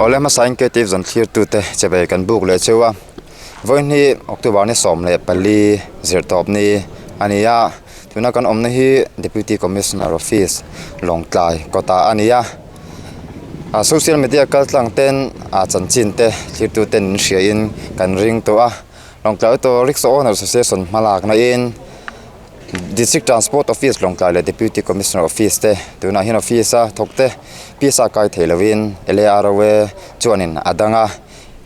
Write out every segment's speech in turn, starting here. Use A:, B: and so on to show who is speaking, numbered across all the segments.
A: Awle hmasain KTF zawn thlirtute chawei kan buk leh cheu a, vawiin hi October ni 14 zirtawp ni a ni a, tuna kan awmna hi Deputy Commissioner Office Lawngtlai kawtah a ni a, ah social media kal tlang ten ah chanchin te thlirtuten an hriain kan ring tawh a, Lawngtlai Auto Rickshaw Owner Association hmalakna in. District Transport Office Lawngtlai leh Deputy Commissioner Office te tunah hian office a thawk te pisa kai thei lovin LAROA chuanin a dang a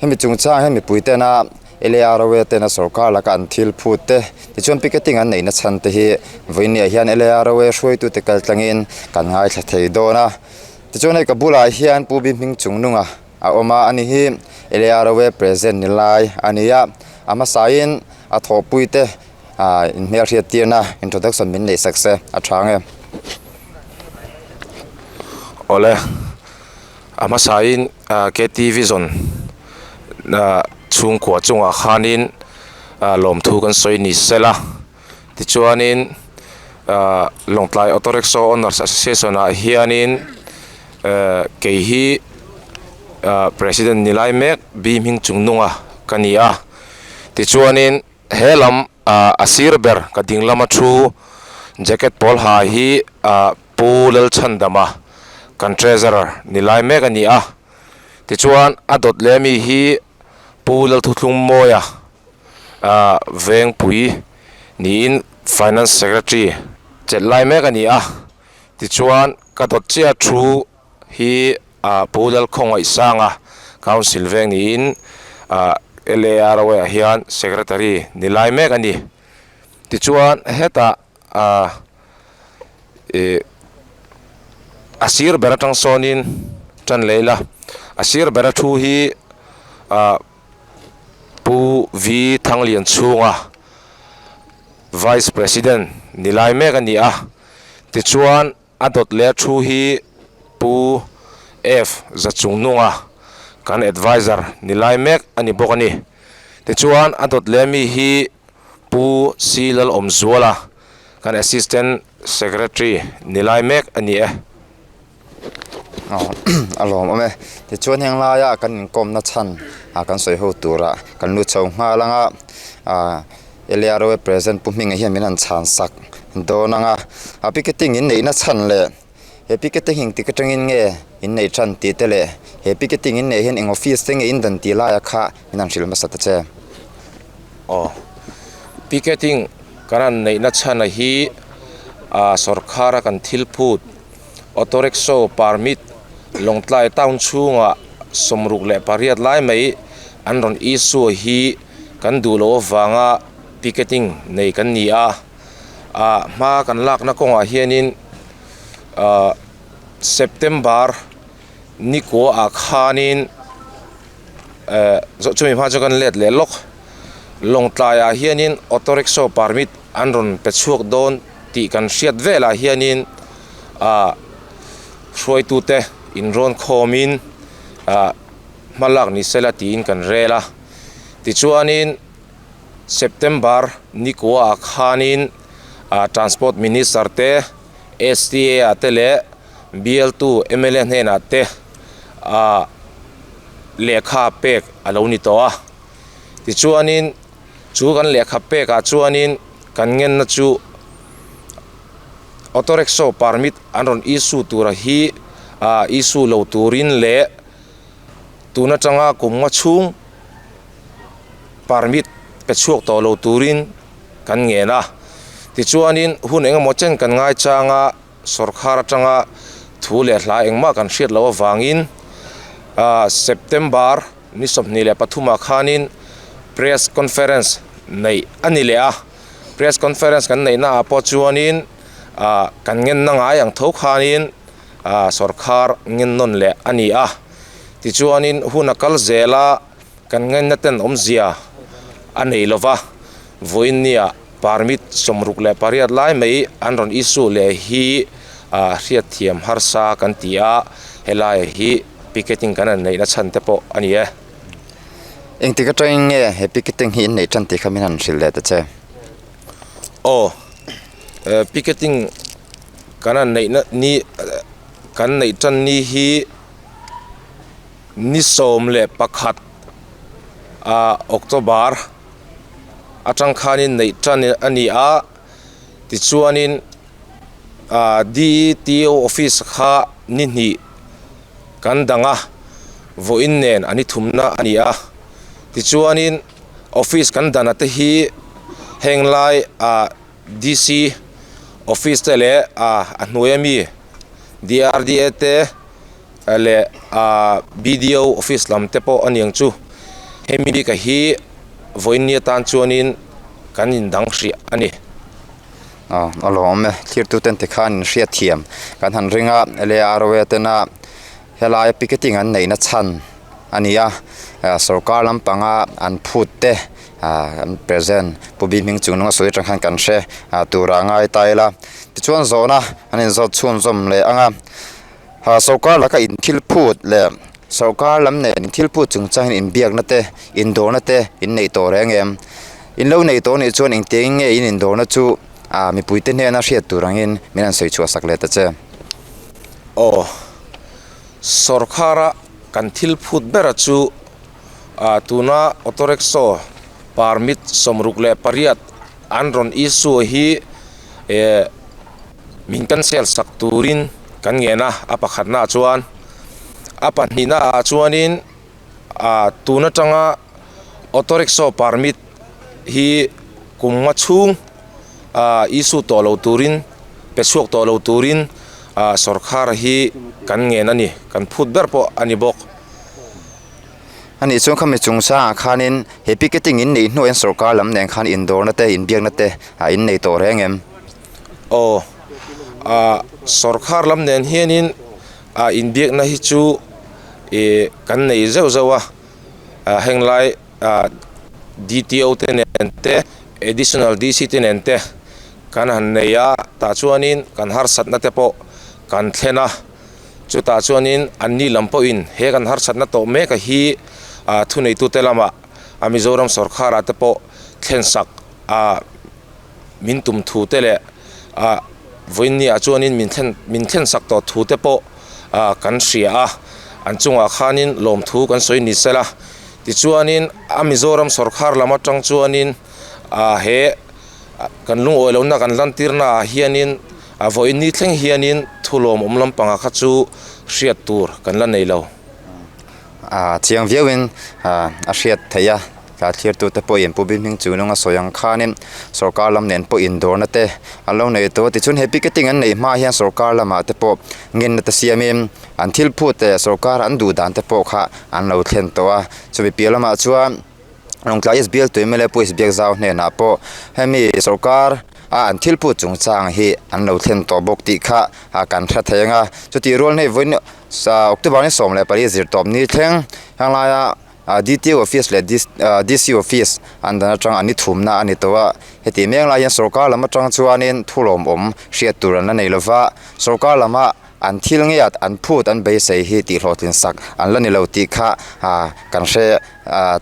A: hemi chungchang hian mipui tena LAROA tena sorkar laka an thil phut te tichuan picketing an neihna chhan te hi vawinia hian LAROA hruaitute kal tlangin kan ngaithla thei dawn a tichuan hei ka bulah hian Pu Bihming Chungnunga a awm a ani hi LAROA president ni lai a ni a a hmasain a thawhpui te. ah inhmel hriat tirna introduction min neih sak se a tha ang em.
B: Awle a hmasain ah K T vision ah chhungkua chungah khanin ah lawmthu kan sawi ni sela tichuanin ah Lawngtlai Auto Rickshaw Owners Association ah hianin eh kei hi ah president ni lai mek B hming chung nunga ka ni a tichuanin. He lam ah a sir ber ka ding lama thu jacket pawl ha hi ah Pu Lalchhandama kan treasurer ni lai mek a ni a tichuan a dawt leh ami hi Pu Lalthuthlung Mawia ah Vengpui niin finance secretary chelh lai mek a ni a tichuan ka dawt chiah thu hi ah Pu Lalkhawngaihsanga Council veng niin ah LARO ah hian Secretary ni lai mek a ni. Tichuan hetah ah ih a sir ber atang sawnin tan leh ila a sir bera thu hi ah Pu V Thanglianchhunga Vice President ni lai mek a ni a. Tichuan. A dawt leh thu hi Pu F Zachungnunga kan adviser ni lai mek a ni bawk a ni. Tichuan a dawt leh mi hi Pu C Lalawmzuala kan Assistant Secretary ni lai mek a ni e.
A: Aw a lawm awm e. Tichuan heng laia kan inkawmna chhan ah kan sawi ho turah kan lut chho nghal ang a ah Eliaroe present Pu Hminga hian min han chhan sak dawn ang a, a picketing in neihna chhan leh he picketing hi engtik atangin nge in neih tan tih te leh he picketing in neih hian eng office te nge in dan tih laia kha min han hrilh hmasa ta che.
B: Aw, picketing kan han neihna chhan a hi ah sorkar a kan thil phut auto rickshaw permit Lawngtlai town chhungah 68 lai mai an rawn issue hi kan duh loh avanga picketing nei kan ni a ah hma kan lakna kawngah hianin ah September ni kua ah khanin eh chumi hma chu kan let leh lawk Lawngtlai ah hianin auto rickshaw permit an rawn pe chhuak dawn tih kan hriat velah hianin ah hruaitute inrawn khawmin ah hma lak ni sela tiin kan rel a. Tichuanin September ni kuaah khanin ah Transport Minister te, STA ah te leh bialtu mla hnenah te ah lehkha pek a lo ni tawh a. Tichuanin chu kan lehkha pekah chuanin kan ngenna chu Auto Rickshaw permit an rawn issue tura hi ah issue lo turin leh Tun atanga kum nga chhung permit pe chhuak tawh lo turin kan ngen a, tichuanin hun engemaw chen kan ngai chang a, sawrkhar atanga thu leh hla engmah kan hriat loh avangin ah September ni 23 ah khanin press conference neih a ni leh a, press conference kan neihna ah pawh chuanin ah kan ngenna ngai ang tho khanin. ah sawrkhar ngen nawn leh a ni a tichuanin hun a kal zel a kan ngaina ten awmzia a nei lova vawiin nia permit 68 lai mai an rawn issue leh hi ah hriatthiam harsa kan ti a helai hi picketing kan han neihna chhan te pawh a ni e.
A: Engtik atangin nge he picketing hi in neih tan tih kha min han hrilh leh ta che?
B: Aw picketing kan han neihna ni kan neih tan ni hi Ni 11 ah October atang khanin neih tan a ni a, tichuanin ah DTO office kha ni hnih kan dang a, vawiin nen a ni thumna a ni a, tichuanin office kan dana te hi heng lai ah DC office te leh ah a hnuai ami DRDA te leh ah BDO office lam te pawh a niang chu hemi bik ah hi vawiin ni atan chuanin kan indang hrih a ni.
A: Aw a lawm e thirtu ten tikhan in hriat thiam kan han ring a LAROA tena helai picketing an neihna chhan a ni a sorkar lampanga an phut te ah an present pu bi hming chung nunga sawi atang khan kan hre turah a ngai ta ila tichuan zawhna an inzawt chhunzawm leh ang a. Ha sorkar laka in thil phut leh sorkar lam nen in thil phut chung chang hian inbiakna te indawrna te in neih tawh reng em? In lo neih tawh anih chuan engtiang nge in indawrna chu ah mipuite hnena hriat tur angin min han sawi chhuah sak leh ta che.
B: Aw, sorkara kan thil phut bera chu ah tuna auto rickshaw permit 68 an rawn issue hi eh Min cancel sak turin kan ngen a, a pakhatnaah chuan a pahnihnaah chuanin ah tun atanga auto rickshaw permit hi kum nga chhung ah issue tawh lo turin pe chhuak tawh lo turin ah sawrkhar hi kan ngen a ni, kan phut ber pawh a ni bawk.
A: Anih chuan khami chungchangah khanin he picketing in neih hnuaiin sawrkar lam nen khan indawrna te inbiakna te ah in nei tawh reng em?
B: Aw, ah sawrkhar lam nen hianin ah inbiakna hi chu ih kan nei zeuh zeuh a, ah heng lai ah DTO te nen te additional DC te nen te kan han nei a, tah chuanin kan harsatna te pawh kan thlen a, chutah chuanin anni lam pawhin he kan harsatna tawh mek a hi ah thuneitute lamah a Mizoram sawrkharah te pawh thlensak ah. min tum thu te leh ah vawiin ah chuanin min thlen min thlen sak tawh thu te pawh ah kan hria a an chungah khanin lawmthu kan sawi ni sela tichuanin a Mizoram sawrkhar lam atang chuanin ah he kan lungawi lohna kan lantirna ah hianin a vawiin ni thleng hianin thu lawmawm lampangah kha chu hriat tur kan la nei lo.
A: Ah chiang viauin ah a hriat theih a. Tla thlirtute pawhin Pu Bihming chu nunga sawi ang khanin sorkar lam nen pawh indawrna te an lo nei tawh a, tichuan he picketing an neih hma hian sorkar lamah te pawh ngenna te siamin an thil phut leh sorkar an duh dan te pawh kha an lo thlen tawh a, chumi piah lamah chuan Lawngtlai East bialtu mla Pu Isbiakzau hnenah pawh hemi sorkar a an thil phut chungchang hi an lo thlen tawh bawk tih kha kan hre thei ang a, chutih rual hei vawiin October ni 14 zirtawp ni thleng heng laia DTO office leh DC office an dan atang an ni thumna a ni tawh a, heti mek lai hian sorkar lam atang chuanin thu lawmawm hriat tur an la nei lova, sorkar lama an thil ngei an phut an beisei hi tih hlawhtlin sak an la ni lo tih kha kan hre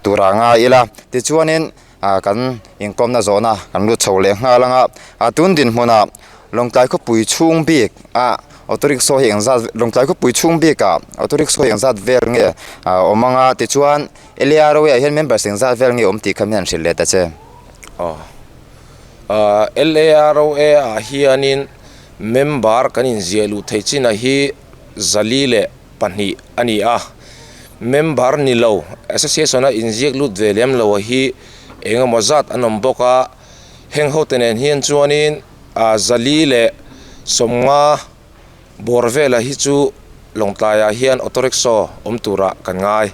A: tur a ngai ila. Tichuanin kan inkawmna zawhna kan lut chho leh nghal ang a, tun dinhmunah Lawngtlai khawpui chhung bik ah auto rickshaw hi engzat Lawngtlai khawpui chhung bik ah auto rickshaw hi engzat vel nge a awm ang a tichuan LAROA ah hian members engzat vel nge awm tih kha min han hrilh leh ta che.
B: Aw LAROA ah hianin member kan inziah luh theih chinah hi 402 a ni a, member ni lo association a inziak lut ve lem lo hi engemaw zat an awm bawk a. Heng hote nen hian chuanin ah 450 bawr velah hi chu Lawngtlaiah hian auto rickshaw awm turah kan ngai.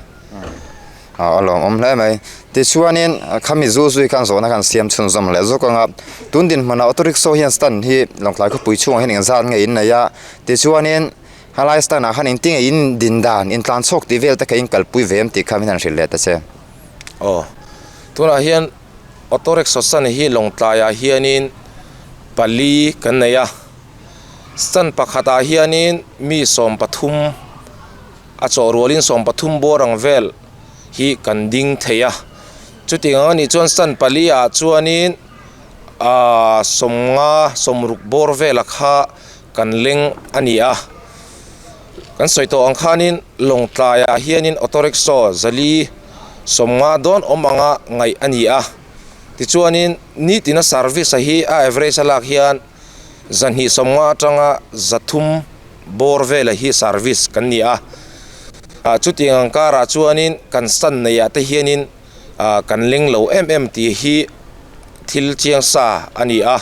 A: A lawmawm hle mai. Tichuanin khami zu zui khan zawhna khan siam chhunzawm leh zawk ang a. Tun dinhmunah auto rickshaw hian stand hi Lawngtlai khawpui chhungah hian engzat nge in nei a. Tichuanin helai stand ah khan engtin nge in din dan in tlan chhawk tih vel te kha in kalpui ve em tih kha min han hrilh leh ta che.
B: Aw tunah hian. Auto rickshaw stand hi Lawngtlaiah hianin pali kan nei a, stand pakhatah hianin mi 30 a chawh rualin 30 bawr ang vel hi kan ding thei a, chutiang ang anih chuan stand pali ah chuanin ahh 50 60 bawr vela kha kan leng a ni a. Kan sawi tawh ang khanin Lawngtlaiah hianin auto rickshaw zali sawmnga dawn awm anga ngaih a ni a. Tichuanin nitina service a hi a average a lak hian zahnih sawmnga atanga zathum bawr vela hi service kan ni a. Chutiang ang karah chuanin kan stand neihah te hianin kan leng lo em em tih hi thil chiang sa a ni a.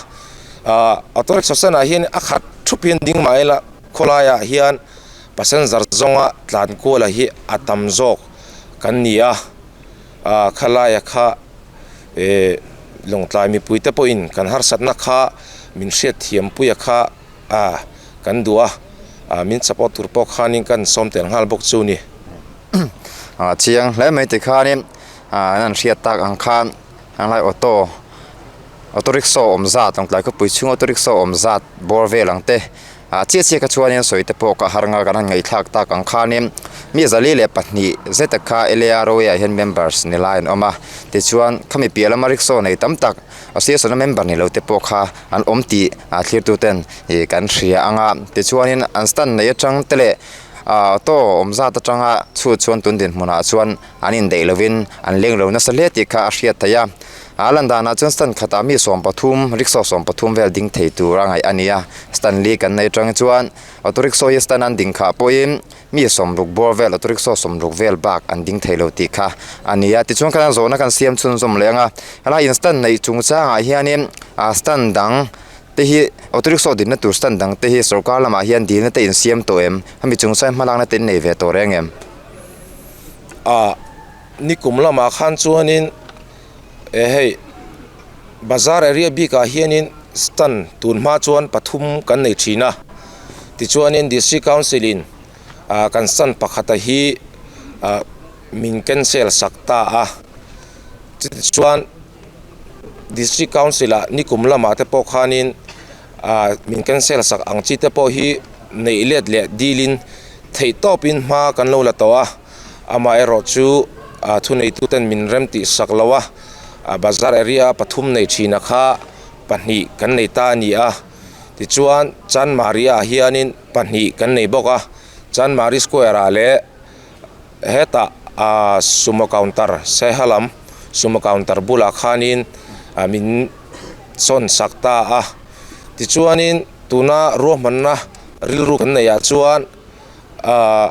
B: Auto rickshaw stand ah hian a khat thup hian ding mah ila. Khawlaiah hian passenger zawnga tlan kuala hi a tam zawk kan ni a, ah khalaia kha eh Lawngtlai mipui te pawhin kan harsatna kha min hriatthiam puia kha ah kan duh a, ah min support tur pawh khanin kan sawm tel nghal bawk chu ni.
A: Ah chiang hle mai tikhanin ah an hriat tak ang khan helai auto auto rickshaw awm zat Lawngtlai khawpui chhung auto rickshaw awm zat bawr vel ang te ah chiah chiah kha chuanin sawi te pawh ka har nga kan han ngaihthlak tak ang khanin mi 402 zeta kha L_A_R_O_A ah hian members ni lai an awm a tichuan khami piah lama rickshaw nei tam tak association a member ni lo te pawh kha an awm tih ah thlir tu ten ih kan hria ang a tichuanin an stand nei atang te leh ah auto awm zat atanga chhut chuan tun dinhmunah chuan an indaih lovin an leng lo nasa hle tih kha a hriat theih a. A lan danah chuan stand khatah mi 13 rickshaw 13 vel ding thei tur a ngaih a ni a stand li kan nei atang chuan auto rickshaw hi stand an ding khah pawhin mi 60 bawr vel auto rickshaw 60 vel bak an ding thei lo tih kha a ni a tichuan khan a zawhna kan siam chhunzawm leh ang a helai in stand neih chungchangah hianin ah stand dang te hi auto rickshaw dinna tur stand dang te hi sorkar lamah hian dilna te insiam tawh em hemi chungchang hmalakna te an nei ve tawh reng em?
B: Ah nikum lamah khan chuanin. Eh hei bazar area bikah hianin stand tun hma chuan pathum kan nei thin a tichuanin district council in ah kan stand pakhata hi ah min cancel sak ta a chutichuan district council ah nikum lamah te pawh khanin ah min cancel sak ang chi te pawh hi neih let leh dilin theih tawpin hma kan lo la tawh a. Amaherawhchu thuneituten min rem tih sak lo a, bazar area pathum nei thina kha pahnih kan nei ta a ni a. Tichuan Chanmari ah hianin pahnih kan nei bawk a, Chanmari square ah leh hetah sumo counter Saiha lam sumo counter bulah khanin min sawn sak ta a. Tichuanin tuna ruahmanna rilru kan neih ah chuan. Ahh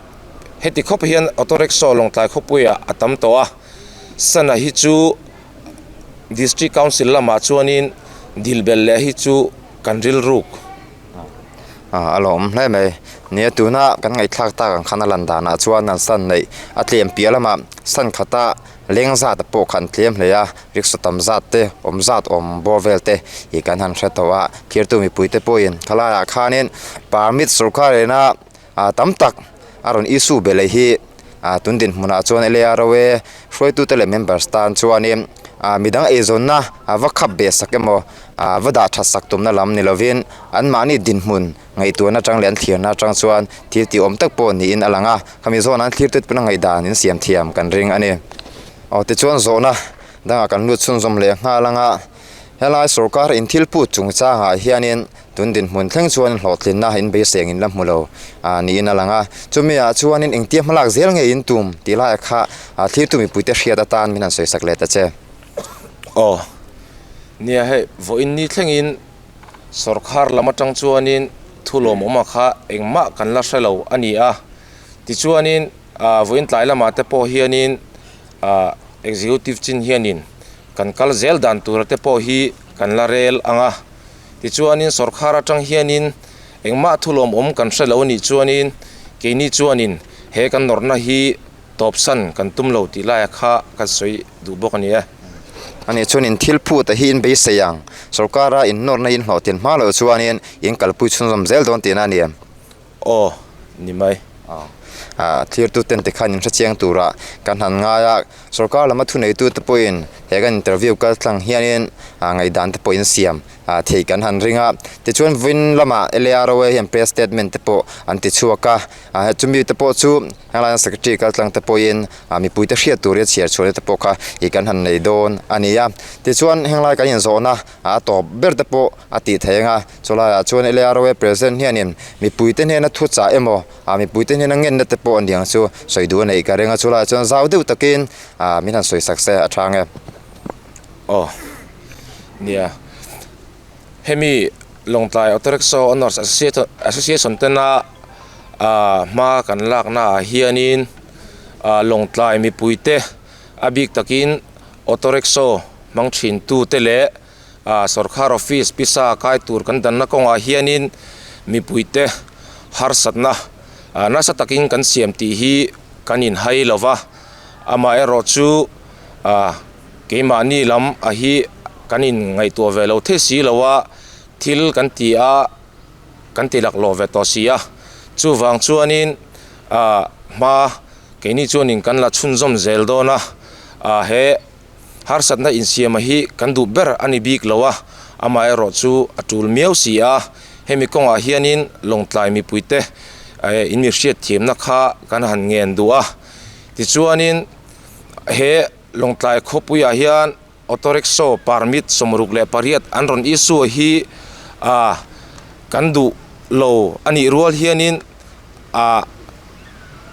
B: heti khawp hian auto rickshaw Lawngtlai khawpuiah a tam tawh a sana hi chu district council lamah chuanin dil belh leh hi chu kan rilruk.
A: Ah a lawm hle mai nia tuna kan ngaihthlak tak ang khan a lan danah chuan an san neih a tlem piah lamah san khata leng zat pawh kha an tlem hle a rickshaw tam zat te awm zat awm bawr vel te ih kan han hre tawh a thirtu mipui te pawhin khalaiah khanin permit sorkar ina ah tam tak a rawn issue belh leh hi ah tun dinhmunah chuan L_A_R_O_A hruaitute leh members tan chuanin ah midang eizawnna a va khap beh sak emaw ah va dah that sak tumna lam ni lovin anmahni dinhmun ngaihtuahna atang leh an thlirna atang chuan thil tih awm tak pawh niin a lang a khami zawnah an thlir tut pawn a ngaihdan in siam thiam kan ring a ni aw tichuan zawhna dangah kan lut chhunzawm leh nghal ang a helai sorkar in thil phut chungchangah hianin tun dinhmun thleng chuan hlawhtlinna in beiseng in la hmu lo ah niin a lang a chumi ah chuanin engtia hmalak zel nge in tum tih lai kha ah thlirtu mipuite hriat atan min han sawisak leh ta che.
B: Aw nia hei vawiin ni thlengin sorkar lam atang chuanin thu lawmawm a kha engmah kan la hre lo a ni a tichuanin ah vawiin tlai lamah te pawh hianin ah executive chin hianin kan kal zel dan tura te pawh hi kan la rel ang a. Tichuanin sorkar atang hianin engmah thu lawmawm kan hre lo anih chuanin keini chuanin he kan nawrhna hi tawpsan kan tum lo tih laia kha kan sawi duh bawk a ni e.
A: Ani chuanin thil phut a hi in beisei ang, sorkara in nawrhna in hlawhtlin hma loh chuanin in kalpui chhunzawm zel dawn tihna a ni em?
B: Aw, ni mai.
A: Thlirtuten tikhan in hrechiang turah kan han ngai a, sorkar lama thuneitute pawhin he kan interview kal tlang hianin ngaihdan te pawh in siam theih kan han ring a. Tichuan vawiin lamah LAROA hian press statement te pawh an ti chhuak a, chumi te pawh chu henglaia secretary kal tlang te pawhin mipuite hriat turin chhiar chhuahna te pawh kha ih kan han nei dawn a ni a. Tichuan henglai kan inzawhna a tawp ber te pawh a tih theih ang a, chulaiah chuan LAROA president hianin mipuite hnena thuchah emaw a mipuite hnena ngenna te pawh a ni ang chu sawi duh a neih ka ring a, chulaiah chuan zau deuh takin ah min han sawi sak se a tha ang e.
B: Aw nia hemi Lawngtlai Auto Rickshaw Owners Association tena ah hma kan lakna ah hianin ah Lawngtlai mipuite a bik takin Auto Rickshaw hmang thin tute leh ah sorkar office pisa kai tur kan danna kawngah hianin mipuite harsatna ah nasa takin kan siam tih hi kan inhai lo va amaherawh chu ah keimahni lam a hi kan in ngaihtuah ve lo thei si lo a thil kan ti a kan ti laklawh ve tawh si a chuvang chuanin ah hma keini chuanin kan la chhunzawm zel dawn a ah he harsatna insiama hi kan duh ber a ni bik lo a amaherawh chu a tul miau si a hemi kawngah hianin lawngtlai mipuite eh in mi hriatthiamna kha kan han ngen duh a tichuanin he Lawngtlai khawpuiah hian auto rickshaw permit 68 an rawn issue hi ah kan duh lo a nih rual hianin ah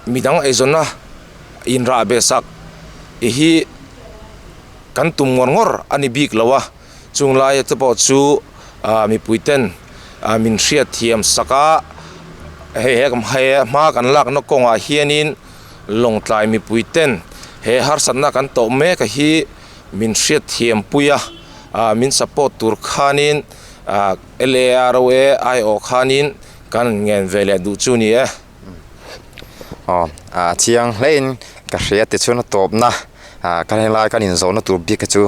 B: midang eizawnna inrah beh sak hi kan tum ngawr ngawr a ni bik lo a chung laia te pawh chu ah mipui ten ah min hriatthiam sak a hei he hma kan lakna kawngah hianin. Lawngtlai mipui ten he harsatna kan tawh mek a hi min hriatthiam pui a, ah min support tur khanin ah LAROA aiawh khanin kan ngen ve leh duh chu ni e.
A: Aw a chiang hlein ka hria tichuan a tawpna ah kan helai kan inzawhna tur bik kha chu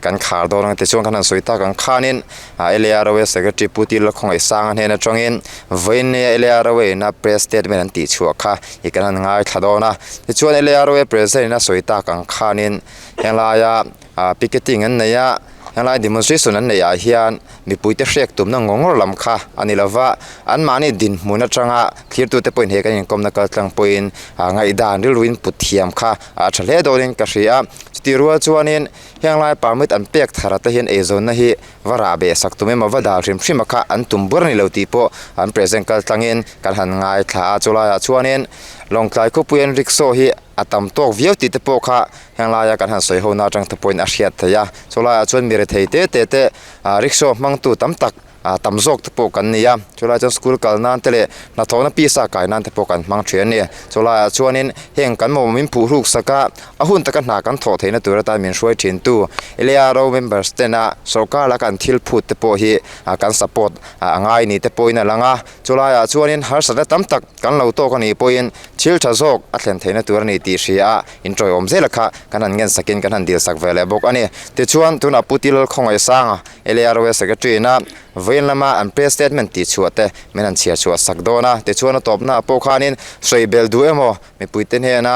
A: kan khar dawn ang tichuan kan han sawi tak ang khanin LAROA Secretary Pu Tila Khawngaihsanga hnen atangin vawiin LAROA ina press statement an tih chhuah kha i kan han ngaithla dawn a tichuan LAROA president in a sawi tak ang khanin henglaia ah picketing an nei a henglai demonstration an neih ah hian mipuite hrek tumna ngawr ngawr lam kha a ni lova anmahni dinhmun atanga thlirtute pawhin he kan inkawmna kal tlang pawhin ah ngaihdan rilruin put thiam kha a tha hle dawnin ka hria a chutih rual chuanin henglai permit an pek thar te hian eizawnna hi va rah beh sak tum emaw va dal hrim hrim a kha an tum bur a ni lo tih pawh an present kal tlangin kan han ngaithla a chulaiah chuanin Lawngtlai khawpui an rickshaw hi a tam tawk viau tih te pawh kha henglaia kan han sawi ho na atang te pawhin a hriat theih a chulaiah chuan mi rethei te te te ah rickshaw hmangtu tam tak ah tam zawk te pawh kan ni a chulaiah chuan school kal nan te leh hnathawhna pisa kai nan te pawh kan hmang thin a ni chulaiah chuanin heng kan mamawh min phuh hruk sak a a hun taka hna kan thawh theihna tur atan min hruai thin tu LARO members tena sorkar laka an thil phut te pawh hi ah kan support a ngai ni te pawhin a lang a chulaiah chuanin harsatna tam tak kan lo tawk a nih pawhin thil tha zawk a thlen theihna tur a ni tih hria a intawiawm zel kha kan han ngen sakin kan han dil sak ve leh bawk a ni tichuan tunah Pu Tilalkhawngaihsanga LAROA Secretary ina vawiin lama an press statement tih chhuah te min han chhiar chhuah sak dawn a, tichuan a tawpna ah pawh khanin sawi bel duh emaw mipuite hnena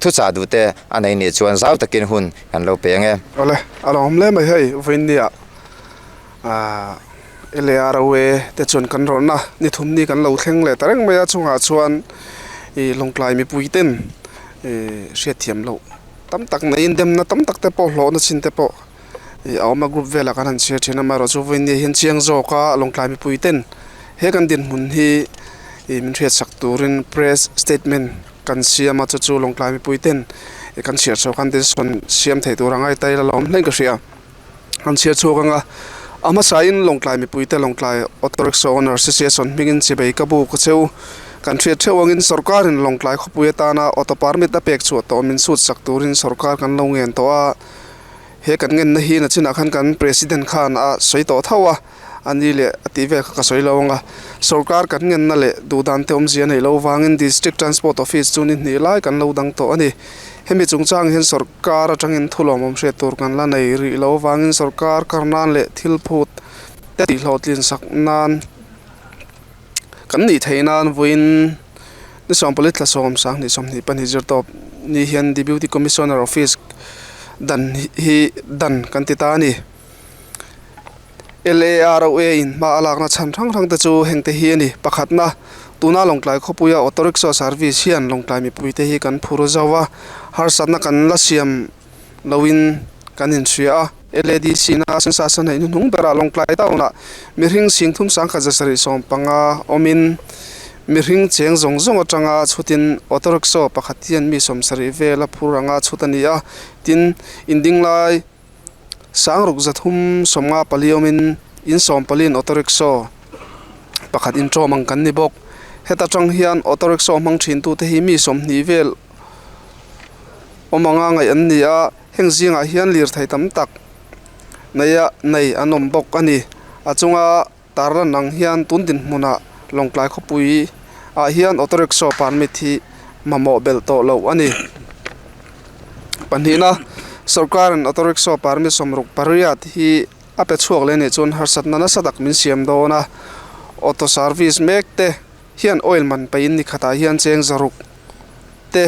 A: thuchah duh te a nei nih chuan zau takin hun kan lo pe ang e.
C: Awle, a lo awm hle mai hei vawiin nia LAROA te chuan kan rawlhna ni thum ni kan lo thleng leh ta reng mai a, chungah chuan ih Lawngtlai mipui ten ih hriatthiam loh tam tak neiin demna tam tak te pawh hlawhna chin te pawh ih a awm a group velah kan han chhiar thin a amaherawh chu vawiin ni hian chiang zawk a Lawngtlai mipui ten he kan dinhmun hi ih min hriatsak turin press statement kan siam a chu chu Lawngtlai mipui ten ih kan chhiar chhuak khan decision siam thei tur anga i tail a la awm hlein ka hria an chhiar chhuak ang a a hmasain Lawngtlai mipui te Lawngtlai Auto Rickshaw Owner Association hmingin chibei ka bu ka cheu kan hriat theuh angin sorkarin Lawngtlai khawpui atana auto permit a pek chhuah tawh min sut sak turin sorkar kan lo ngen tawh a. He kan ngenna hi nachinah khan kan President khan a sawi tawh tho a, a ni leh a tih vel kha ka sawi lo ang a. Sorkar kan ngenna leh duhdan te awmzia neih loh vangin District Transport Office chu ni hnih lai kan lo dang tawh a ni. Hemi chungchang hian sorkar atangin thulawmawm hriat tur kan la nei rih loh vangin sorkar kar nan leh thil phut te tihhlawhtlin sak nan kan nih theih nan vawiin. Ni 14 thla 10 sanghnih 22 zirtawp ni hian Deputy Commissioner Office dan hi dan kan ti ta a ni. LAROA in hma a lakna chhan hrang hrang te chu heng te hi a ni. Pakhatna, tuna Lawngtlai khawpuia auto rickshaw service hian Lawngtlai mipuite hi kan phur zauh a, harsatna kan la siam loin kan inhria a. LADC na census a neih hnuhnung berah Lawngtlai town ah mihring singthum sangkhat 750 awmin mihring cheng zawng zawng atanga chhutin auto rickshaw pakhat hian mi 70 vel a phur anga chhut a ni a, tin inding lai Sangruk 354 awmin in 14 auto rickshaw pakhat inṭawm ang kan ni bawk. Heta tang hian auto rickshaw hmang thin tute hi mi 20 vel awm anga ngaih an ni a, heng zingah hian lirthei tam tak neia nei an awm bawk a ni. A chunga tarlan ang hian tun dinhmunah Lawngtlai khawpui ah hian auto rickshaw permit hi mamawh belh tawh loh a ni. Pahnihna, sorkarin auto rickshaw permit 68 hi a pe chhuak leh anih chuan harsatna nasa tak min siam dawn a, auto service mek te hian oil man peiin ni khatah hian cheng 600 te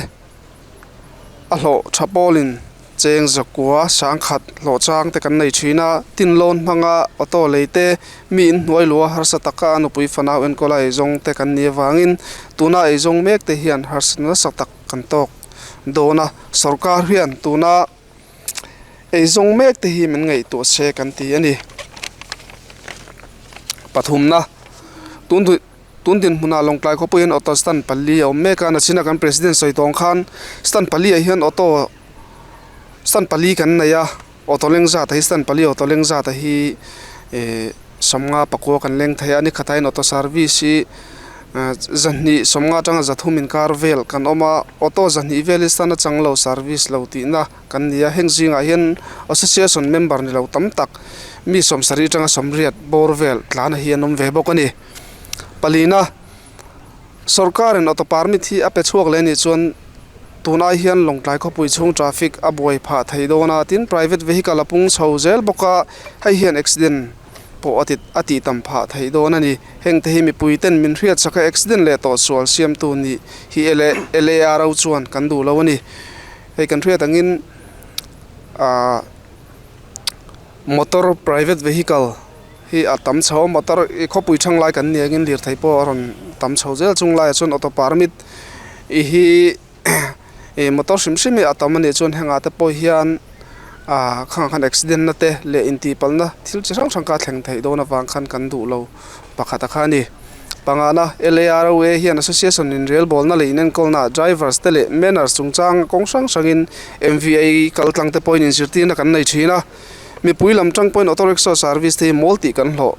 C: a hlawh tha pawlin cheng 900 sangkhat hlawh chang te kan nei thin a, tin loan hmanga auto lei te mi inhnuai lua harsa taka a nupui fanau enkawl a eizawng te kan nih avangin tuna eizawng mek te hian harsa nasa tak kan tawk dawn a, sorkar hian tuna eizawng mek te hi min ngaihtuah se kan ti a ni. Pathumna tun duh. Tun dinhmunah Lawngtlai khawpuiin auto stand pali a awm mek a, nachina kan president sawi tawng khan stand pali ah hian auto stand pali kan nei a, auto leng zat ah hi stand pali auto leng zat ah hi ihh 59 kan leng thei a, ni khatah hian auto service hi 250 atanga 300 inkar vel kan awm a, auto 200 vel hi stand atang lo service lo tihna kan ni a, heng zingah hian association member ni lo tam tak mi 70 atanga 80 bawr vel tlan ah hi an awm ve bawk a ni. Palina, Sorkarin auto permit hi a pe chhuak leh anih chuan tunai hian Lawngtlai khawpui chhung traffic a buai phah thei dawn a, tin private vehicle a pung chho zel bawk a, hei hian accident pawh a ti a tih tam phah thei dawn a ni. Heng te hi mipui ten min hriat chak a accident leh tawh sual siamtu nih hi LARO chuan kan duh lo a ni. Hei kan hriat angin aah motor private vehicle hi a tam chho a motor ih khawpui thang lai kan ni angin lirthei pawh a rawn tam chho zel chung laiah chuan auto permit ih hi ih motor hrim hrim hi a tam anih chuan hengah te pawh hian ah khangah khan accident na te leh intihpalhna thil chi hrang hrang kha a thleng theih dawn avang khan kan duh lo pakhat a kha a ni. Pangana LAROA hian association in relbawlna leh inenkawlna drivers te leh manners chungchang kawng hrang hrangin M_V_A kal tlang te pawhin inzirtirna kan nei thin a. Mipui lam tang pawhin auto rickshaw service te hi mawl tih kan hlawh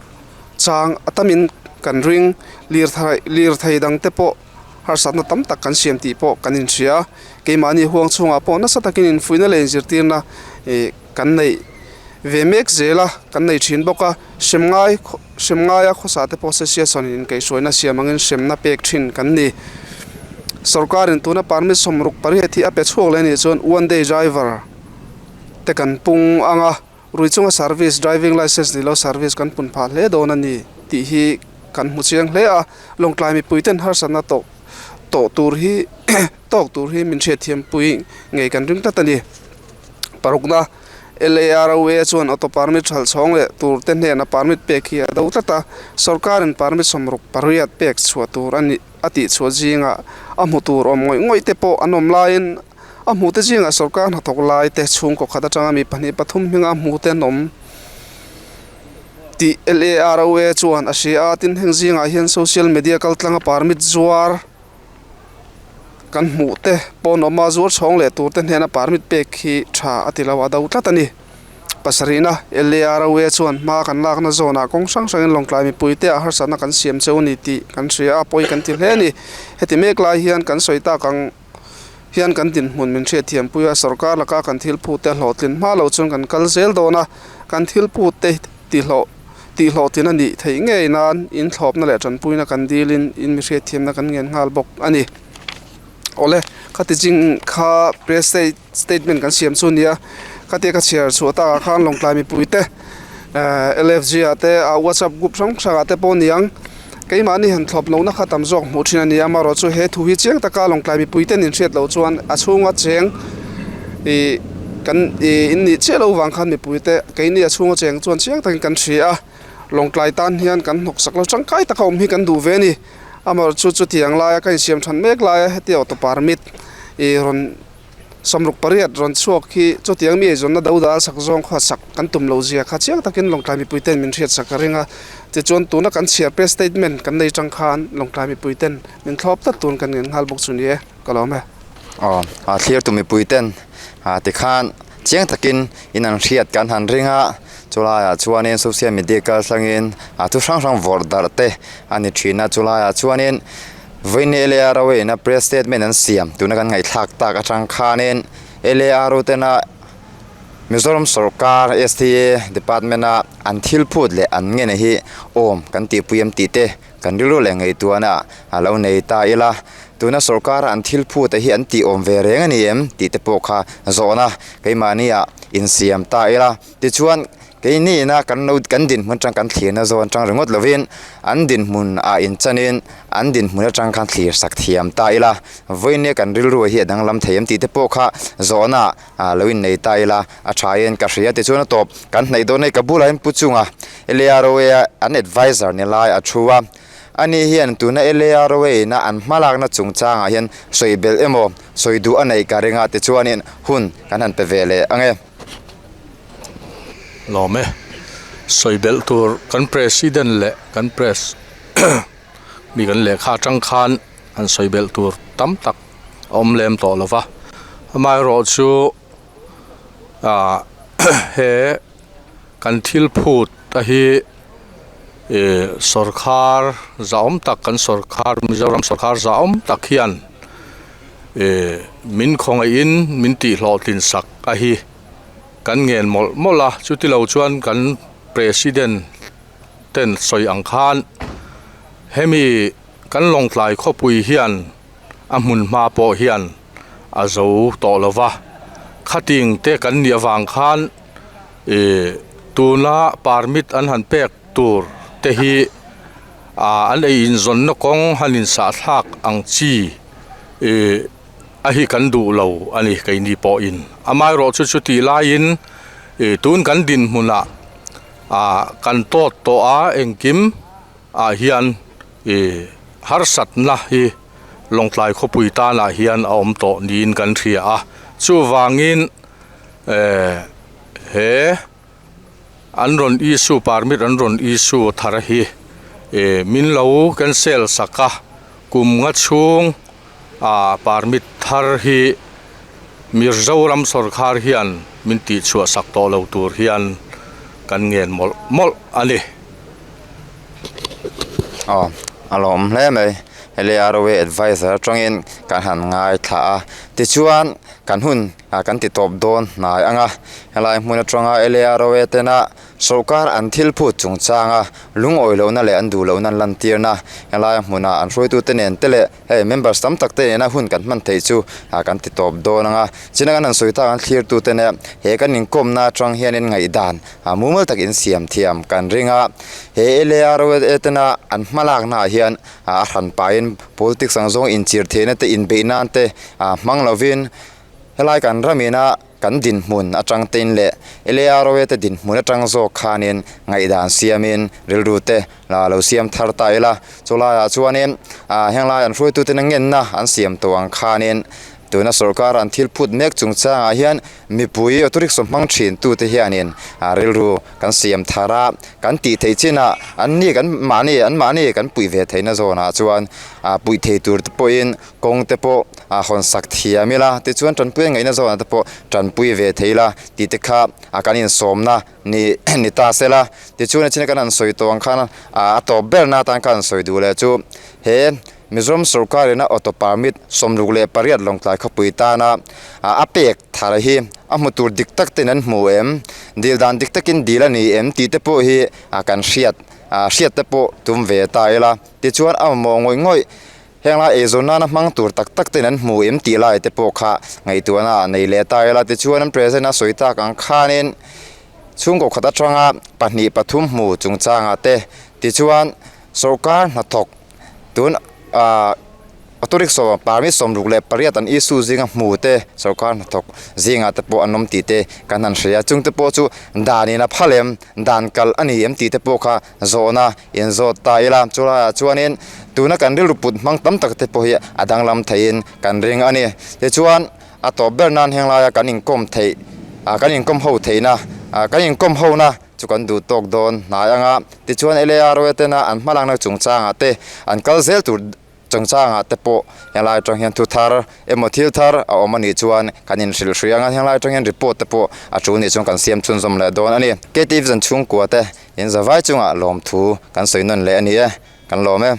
C: chang a tamin kan ring lirthei lirthei dang te pawh harsatna tam tak kan siam tih pawh kan inhria. Keimahni huang chhungah pawh nasa takin infuihna leh inzirtirna ih kan neih ve mek zel a, kan nei thin bawk a. Hrem ngai hrem ngaia khawsa te pawh association in inkaihhruaina siam angin hremna pek thin kan ni. Sorkarin tuna permit 68 hi a pe chhuak leh anih chuan one day driver te kan pung ang a, rui chunga service driving licence ni lo service kan pun phah hle dawn a ni tih hi kan hmu chiang hle a, Lawngtlai mipui ten harsatna tawh tawh tur hi tawk tur hi min hriatthiam pui ngei kan ring tlat a ni. Parukna LAROA chuan auto permit hralh chhawng leh tur te hnena permit pek hi a do tlat a, sorkarin permit 68 pek chhuah tur a nih a tih chhuah zingah a hmu tur awm ngawih ngawih te pawh an awm laiin A hmuhte zingah sorkar hnathawk lai te chhungkaw khat atanga mi pahnih pathum hminga hmuhte an awm tih LAROA chuan a hria a, tin heng zingah hian social media kaltlanga permit zuar kan hmuh te pawh an awm a, zuar chhawng leh tur te hnena permit pek hi tha a ti lo a do tlat a ni. Pasarihna LAROA chuan hma kan lakna zawnah kawng hrang hrangin Lawngtlai mipuite ah harsatna kan siam cheu a ni tih kan hria a, pawi kan ti hle a ni. Heti mek lai hian kan sawi tak ang. hian kan dinhmun min hriatthiam pui a, sorkar laka kan thil phut te hlawhtlin hma lo chuan kan kal zel dawn a, kan thil phut te tihhlawh tihhlawhtlin a nih theih ngei nan in thlawpna leh tanpuina kan dilin in mi hriatthiamna kan ngen nghal bawk a ni. Awle, khati ching kha press statement kan siam chu nia, khatia ka chhiar chhuah takah khan Lawngtlai mipui te LFG ah te WhatsApp group hrang hrangah te pawh niang. Keimahni han thlawp lohna kha tam zawk hmuh thin a ni a, amaherawhchu he thu hi chiang taka Lawngtlai mipuiten inhriat loh chuan a chhunga cheng ih kan ih in nih chiah loh vang khan mipuite keini a chhunga cheng chuan chiang takin kan hria a, Lawngtlai tan hian kan hnawksak lo tangkai taka awm hi kan duh ve a ni. Amaherawhchu chutiang laia ka insiam than mek laia hetia auto permit ih rawn 68 rawn chhuak hi chutiang mi eizawnna do dal sak zawng khaw sak kan tum loh zia kha chiang takin Lawngtlai mipui ten min hriat sak a ring a. Tichuan tuna kan chhiar pe statement kan nei tang khan Lawngtlai mipui ten min thlawp tlat tun kan ngen nghal bawk chu ni e, ka lawm e.
A: Aw, a thlirtu mipui ten tikhan chiang takin in an hriat kan han ring a, chulaiah chuanin social media kal thlangin a thu hrang hrang vawrh darh te a ni thin a, chulaiah chuanin Vawiin LARO ina press statement an siam tuna kan ngaihthlak tak atang khanin LARO tena Mizoram sawrkar STA department a an thil phut leh an ngene hi awm kan tihpui em tih te kan rilru leh ngaihtuahna a lo nei ta ila. Tuna sawrkara an thil phut te hi an tih awm ve reng a ni em tih te pawh kha zawhna keimahnia insiam ta ila. Tichuan, keini ina kan lo kan dinhmun atang kan thlirna zawn atang ringawt lovin an dinhmun ah inchanin an dinhmun atang khan thlir sak thiam ta ila, vawinia kan rilru hi a danglam thei em tih te pawh kha zawhna ah lo innei ta ila a thain ka hria. Tichuan a tawp kan hnaih dawn hei ka bulah hian Pu Chunga LAROA an adviser ni lai a thu a, ani hian tuna LAROA ina an hmalakna chungchangah hian sawi belh emaw sawi duh a neih ka ring a, tichuanin hun kan han pe ve leh ang e.
D: Lawm e. Sawi belh tur kan president leh kan press mi kan lehkha atang khan han sawi belh tur tam tak a awm lem tawh lo va. Amaherawhchu ah he kan thil phut a hi ih sawrkhar zahawm tak kan sawrkhar Mizoram sawrkhar zahawm tak hian ih min khawngaihin min tihhlawhtlin sak a hi kan ngen mawlh mawlh a chuti lo chuan kan president ten sawi ang khan hemi kan lawngtlai khawpui hian a hmun hma pawh hian a zo tawh lo va khating te kan nih avang khan ih tuna permit an han pek tur te hi ah an ei inzawnna kawng han insahthlak ang chi ih a hi kan duh lo a ni keini pawhin amaherawhchu chu tih laiin ih tun kan dinhmunah ah kan tawt tawh a engkim ah hian ih harsatna hi Lawngtlai khawpui tanah hian a awm tawh niin kan hria a chuvangin eh he an rawn issue permit an rawn issue thar hi ih min lo cancel sak a kum nga chhung ah permit thar hi Mizoram sawrkhar hian min tih chhuah sak tawh lo tur hian kan ngen mawlh mawlh a ni.
A: Aw a lawm hle mai LAROA adviser atangin kan han ngaithla a tichuan kan hun ah kan ti tawp dawn hnai ang a helai hmun atanga LAROA tena Sawrkar an thil phut chungchanga lungawi lohna leh an duh lohna an lantirna helai hmunah an hruaitute nen te leh hei members tam tak te nena hun kan hman theih chu kan ti tawp dawn ang a. China kan han sawi tak ang thlirtute nen he kan inkawmna atang hianin ngaihdan mumal tak insiam thiam kan ring a. He LAROA tena an hmalaknaah hian a hran pahin politics ang zawng inchir theihna te inbeih nan te hmang lovin helai kan ramina Kan dinhmun atang tein leh LAROA te dinhmun atang zawk khanin ngaihdan siamin rilru te lo siam thar ta ila. Chulaiah chuanin henglai an hruaituten a ngenna an siam tawh ang khanin tuna sorkar an thil phut mek chungchangah hian mipui auto rickshaw hmang thin tute hianin rilru kan siam thar a, kan tih theih chinah anni kan mahni an mahni kan puih ve theihna zawnah chuan puih thei tur te pawhin Kawng te pawh a hawn sak thiam ila tichuan tanpui a ngaihna zawnah te pawh tanpui ve thei ila tih te kha a kan insawmna ni ni ta se la. Tichuan a china kan han sawi tawh ang khan a tawp berna atan kha han sawi duh leh chu he Mizoram sorkar ina auto permit 68 Lawngtlai khawpui tana a pek thar hi a hmu tur dik tak ten an hmu em, dil dan dik takin dil a ni em tih te pawh hi kan hriat hriat te pawh tum ve ta ila. Tichuan a mamawh ngawih ngawih Heng lai eizawn nana hmang tur tak tak ten an hmu em tih lai te pawh kha ngaihtuahna ah nei leh ta ila tichuan an present a sawi tak ang khanin chhungkaw khat atanga pahnih pathum hmu chungchangah te tichuan. Sorkar hnathawk tun ah auto rickshaw permit 68 an issue zinga hmu te sorkar hnathawk zingah te pawh an awm tih te kan han hria a chung te pawh chu dan in a phal em dan kalh a ni em tih te pawh kha zawhna in zawt ta ila chulaiah chuanin tuna kan rilru put hmang tam tak te pawh hi a danglam theihin kan ring a ni tichuan a tawp ber nan heng laia kan inkawm theih ah kan inkawm ho theihna ah kan inkawm ho na chu kan duh tawk dawn hnai anga tichuan LARO tena an hmalakna chungchangah te an kal zel tur chungchangah te pawh helai atang hian thu thar emaw thil thar a awm anih chuan kan inhrilh hrui anga helai atang hian report te pawh a tul nih chuan kan siam chhunzawm leh dawn a ni. KTV zan chhungkua te in zavai chungah lawmthu kan sawi nawn leh a ni e, kan lawm e.